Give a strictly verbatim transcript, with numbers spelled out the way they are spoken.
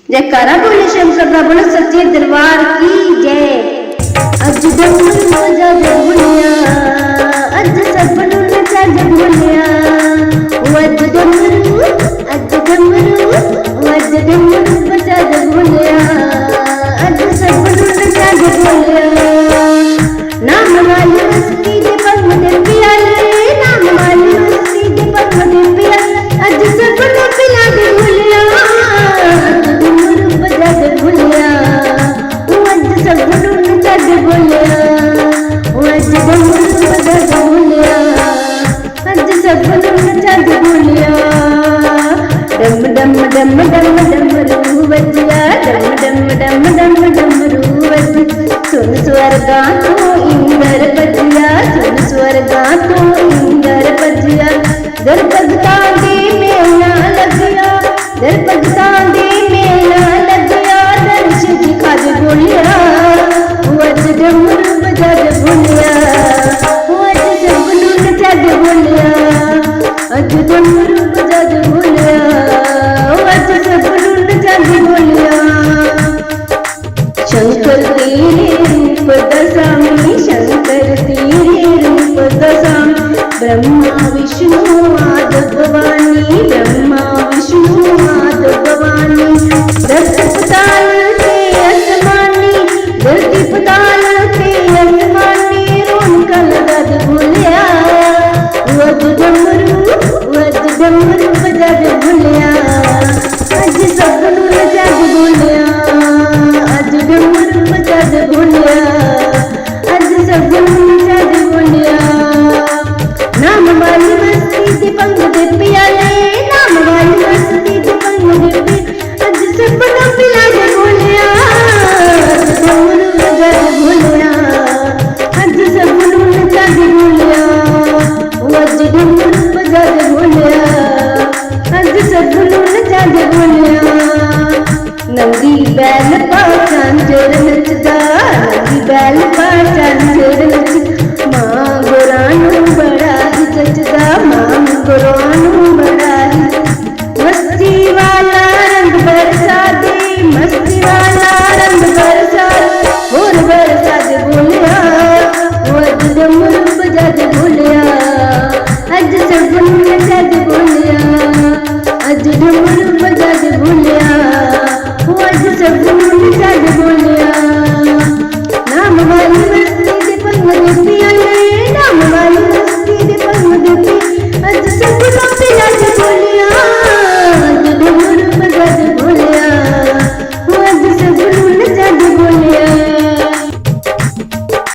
जयकारा बोले शंकर दा, बोलो सच्चे दरबार की जय। अज डमरू बजा दे भुलिया, अज सब नू नचा दे भुलिया। ओ अज डमरू, अज डमरू, ओ अज डमरू बजा दे भुलिया, अज सब नू नचा दे भुलिया। नाम वाली मस्ती दे भंग दे प्याले, नाम वाली मस्ती दे भंग दे प्याले, अज सब नू पिला दे भुलिया, अज डमरू बजा दे भुलिया, ओ अज सब नू नचा दे भुलिया, ओ अज डमरू बजा दे भुलिया, अज सब नू नचा दे भुलिया। डम डम डम डम डमरू बजिया, डम डम डम डम डमरू बजिया। सुन स्वर्गां तू इंदर बजिया, सुन स्वर्गां तू इंदर बजिया। दर भगतां दे मेला लगिया, दर भगतां दे मेला लगिया। दर्श दिखा दे भुलिया, ओ अज डमरू बजा दे भुलिया, ओ अज सब नू नचा दे भुलिया, अज डमरू बजा दे भुलिया, ओ अज सब नू नचा दे भुलिया। शंकर तेरे रूप दसामी, शंकर तेरे रूप दसामी। ब्रह्मा विष्णु आद भवानी, ब्रह्मा विष्णु आद भवानी। धरती पताल ते आसमानी, धरती पताल ते आसमानी। रौनक लगा दे भुलिया, ओ अज डमरू, ओ अज डमरू बजा दे भुलिया। अज सब नू नचा दे भुलिया, अज डमरू बजा दे भुलिया, अज सब नू नचा दे भुलिया। नाम वाली मस्ती दे भंग दे प्याले, नाम वाली मस्ती दे भंग दे प्याले, अज सब नू पिला दे भुलिया, अज डमरू बजा दे भुलिया, अज सब नू नचा दे भुलिया, ओ अज डमरू बजा दे भुलिया। अज सब नू नचा दे भुलिया। नंदी बैल पाछां चरन